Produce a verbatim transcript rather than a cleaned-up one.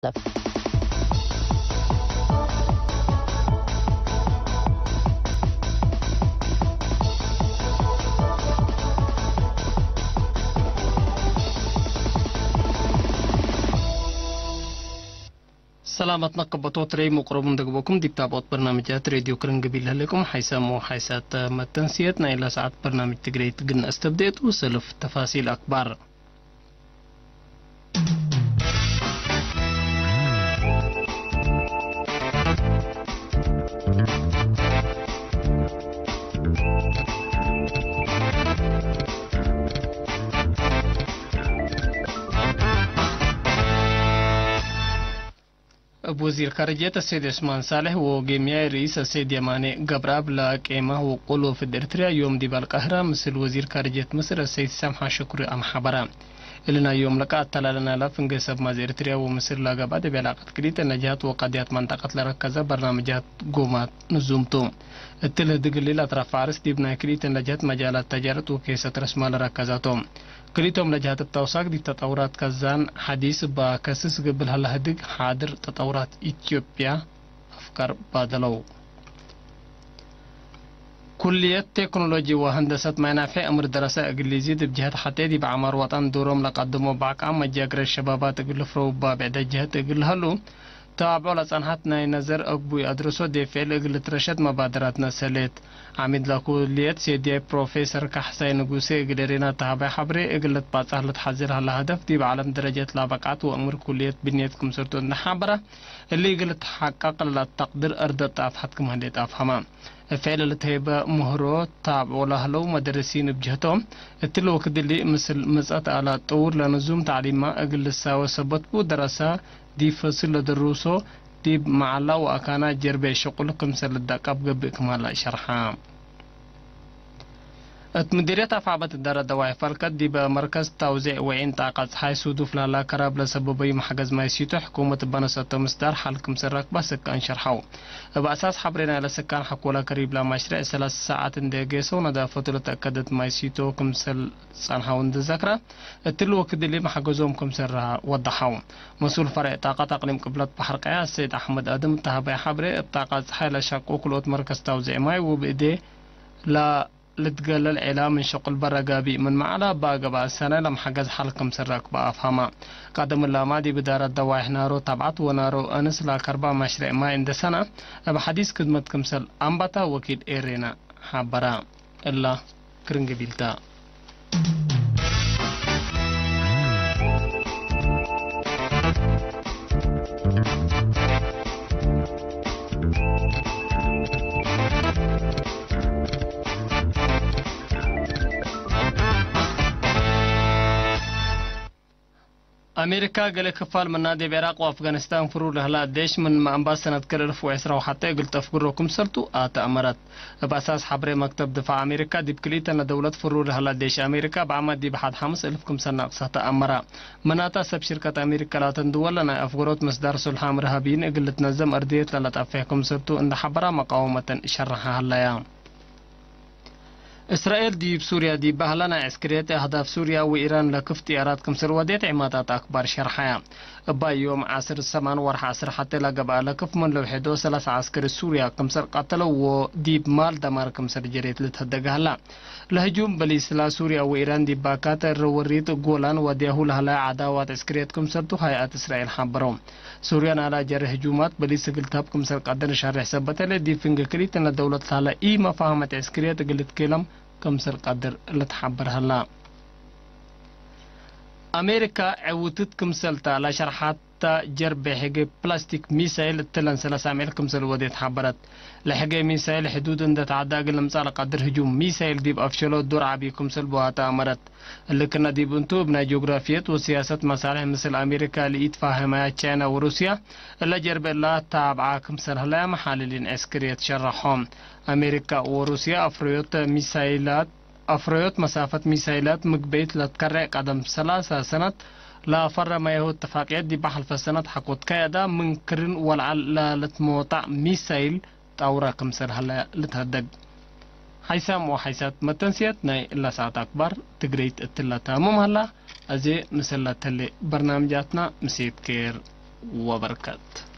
ለፍ። ሰላም አትነቀበቶ ትረይ ሙቅረቡ እንደግበኩም ዲብ ታብዖት በርናምጃት ሬድዮ ክርን ገቢል ለህሌኩም። ሓይሳም ወሓይሳት መተንስየት ናይ ለሰዓት በርናምጅ ትግሬ ትግን አስተብዴቱ ሰልፍ ተፋሲል አክባር። እብ ወዚር ካርጅየት አሰይድ ዑስማን ሳልሕ ወጌምያይ ርኢስ አሰይድ የማኔ ገብረአብ ለቄመ ውቁል ወፍድ ኤርትርያ ዮም ዲብ አልቃህራ ምስል ወዚር ካርጅየት ምስር አሰይድ ሳምሐ ሹክሪ አምሐበረ። እሊ ናይ ዮም ለቃ አተላለ ናላ ፍንጌ ሰብ ማዝ ኤርትርያ ወምስር ለገብአ ዲብ ዕላቀት ክልኢተን ለጀሀት ወቀድያት መንጠቀት ለረከዘ በርናምጃት ጎማት ንዙም ቱ። እትሊ ህድግ እሊ ለአትራፍ ፋርስ ዲብ ናይ ክልኢተን ለጀሀት መጃላት ተጃረት ወኬሰት ረስማ ለረከዘ ቶም። ክልኢቶም ለጀሀት እብ ተውሳክ ዲብ ተጠውራት ከዛን ሐዲስ እባ ከስስ እግል ሀለ ህድግ ሓድር ተጠውራት ኢትዮጵያ አፍካር ባደለው። ኩልየት ቴክኖሎጂ ወሀንደሰት ማይ ናፌዕ እምር ደረሰ እግል ሊዚድ እብ ጀሀት ሐቴ ዲብ ዐማር ወጠን ዶሮም ለቀድሞ ባዕቃም መጃግረት ሸባባት እግል ልፍረው እባ ብዕደ ጀሀት እግል ለሀሉ ተባብዖ ለጸንሐት ናይ ነዘር አግቡይ አድርሶ ዴፍዕል እግል ልትረሸድ መባደራት ነሰሌት። ዓሚድ ለኩልየት ሴድያይ ፕሮፌሰር ካሕሳይ ንጉሴ እግል ኤሬና ተሀባይ ሐብሬ እግል ልትባጻሕ ልትሐዜ ለሀለ ሀደፍ ዲብ ዐለም ደረጀት ለአበቃት ወእምር ኩልየት ብንየት ክምሰልቱ እንዴ ሐበረ፣ እሊ እግል ልትሐቀቅ ለለአተቅድር አርደት ጣፍሐት ክም ህሌት አፍሀመ። እብ ፍዕል ልትሀይበ ምህሮ ታብዖ ለህለው መደርሲን እብ ጀህቶም፣ እትሊ ወክድ እሊ ምስል ምጸት አላ ጥውር ለንዙም ተዕሊምመ እግል ልሳወ ሰበት ቡ፣ ደረሰ ዲብ ፈስል ለደሩሶ ዲብ መዓላ ወአካና ጀርቤ ሸቁል ክምሰል ልደቀብ ገብእ ክማለ ሸርሐ። እት ምዲርየት አፍዐበት እዳረት ደዋይሕ ፈልከት ዲበ መርከዝ ተውዜዕ ወዒን ጣቀ ጸሓይ ሱዱፍ ለህላ ከራብ ለሰበበዩ መሕገዝ ማይ ሲቶ ሕኩመት እበ ነሰቶ ምስዳር ሐል ክምሰል ረክበ ስካን ሸርሐው። እብ አሳስ ሐብሬ ናይለ ስካን ሐኮለ ከሪብላ መሽሬዕ ሰለስ ሰዓት እንዴ ጌሰው ነዳፈቱ ለተአከደት ማይ ሲቶ ክምሰል ጸንሐው እንዴ ዘክረ፣ እትሊ ወክድ እሊ መሕገዞም ክምሰል ወደሐው። መስኡል ፈሬዕ ጣቀት አቅሊም ቅብለት በሐር ቀያ አሰይድ አሕመድ አድም ተሀባይ ሐብሬ፣ እብ ጣቀ ጸሓይ ለሸቁ ክልኦት መርከዝ ተውዜዕ ማይ ወብእዴ ለ ልትገለል ዔላ ምን ሸቁል በረ ጋቢእ ምን መዓላ እባ ገብአ ሰነ ለመሐገዝ ሐል ክምሰል ረክበ አፍሀመ። ቀደም እላመ ዲብ እዳረት ደዋይሕ ናሮ ተብዐት ወናሮ አንስ ለከርበ መሽሬዕ ማይ እንዴ ሰነ እብ ሐዲስ ክድመት ክምሰል አንበተ ወኪል ኤሬና ሐበረ። እላ ክርን ገቢል ተ። አሜሪካ፣ ገሌ ክፋል ምና ዲብ ዒራቅ ወአፍጋኒስታን ፍሩር ለህላ ዴሽ፣ ምን መአንባስ ሰነት ክል እልፍ ወዕስራ ወሐቴ እግል ተፍግሮ ክምሰልቱ አተአመረት። እብ አሳስ ሐብሬ መክተብ ድፋዕ አሜሪካ፣ ዲብ ክልኢተነ ደውለት ፍሩር ለህላ ዴሽ አሜሪካ፣ እብ ዓመት ዲብ ሐድ ሐምስ እልፍ ክምሰል ናቅሰ ተአመረ። ምናተ፣ ሰብ ሽርከት አሜሪካ ላተን ድወል ለናይ አፍገሮት ምስዳር ሱልሓም እርሃብይን እግል ልትነዘም አርድየት ለለጠፌ ክምሰልቱ እንዴ ሐበራ፣ መቃወመተን ሸርሐ ሀለያ። እስራኤል ዲብ ሱርያ ዲብ በህለ ናይ ዕስክርየት አህዳፍ ሱርያ ወኢራን ለክፍ ጥያራት ክምሰል ወዴት ዒማታት አክባር ሸርሐያ። እባይ ዮም ዐስር ሰማን ወርሕ ዐስር ሐቴ ለገብአ ለክፍ ምን ለውሔዶ ሰለስ ዐስክሪ ሱርያ ክምሰል ቀተለው ወዲብ ማል ደማር ክምሰል ጀሬት ልትሀደግ ሀላ። ለህጁም በሊስ ለሱርያ ወኢራን ዲብ ባካት እረ ወሪት ጎላን ወድያሁ ለህለ ዐዳዋት ዕስክርየት ክምሰልቱ ሀይአት እስራኤል ሐበረው። ሱርያ ናላ ጀረ ህጁማት በሊስ እግል ተህብ ክምሰል ቀድር ሸሬሕ ሰበት ህለ፣ ዲብ ፍንጌ ክልኢተነ ደውለት ለህለ ኢ-መፋህመት ዕስክርየት እግል ልትኬለም ክምሰል ቀድር ልትሐበር ህላ። አሜሪካ ዕውትት ክምሰልታ ለሸርሐተ ጀርቤ ሕጌ ፕላስቲክ ሚሳይል እትለን ሰለስ አምዕል ክምሰል ወዴት ሐበረት። ለሕጌ ሚሳይል ሕዱድ እንደ ተዐዳ እግል ልምጸእ ለቀድር ህጁም ሚሳይል ዲብ አፍሸሎ ዶር ዐቢ ክምሰል በዋተ አመረት። እሊ ክነ ዲብ እንቱ፣ እብ ናይ ጂኦግራፍየት ወሲያሰት መሳልሕ ምስል አሜሪካ ለኢትፋሀመያ ቻይና ወሩስያ፣ እለ ጀርቤ እላ ታብዓ ክምሰል ህለያ መሓልሊን ዕስክርየት ሸረሖም። አሜሪካ ወሩስያ አፍረዮት ሚሳይላት፣ አፍረዮት መሳፈት ሚሳይላት ምግበይት ለትከሬዕ ቀደም ሰላሳ ሰነት ለፈረመየሁ እትፋቅየት፣ ዲብ ሐልፈ ሰነት ሐቆት ከያዳ ምን ክርን ወለዐል ለልትሞጣዕ ሚሳይል ጣውራ ክምሰል ሀለያ ልትሀደግ። ሓይሳም ወሓይሳት መተንስያት ናይ እለ ሰዓት አክባር ትግረይት እትለ ታምም ሀላ። አዜ ምስለ ተሌ በርናምጃትና ምሴት ኬር። ወበረካት።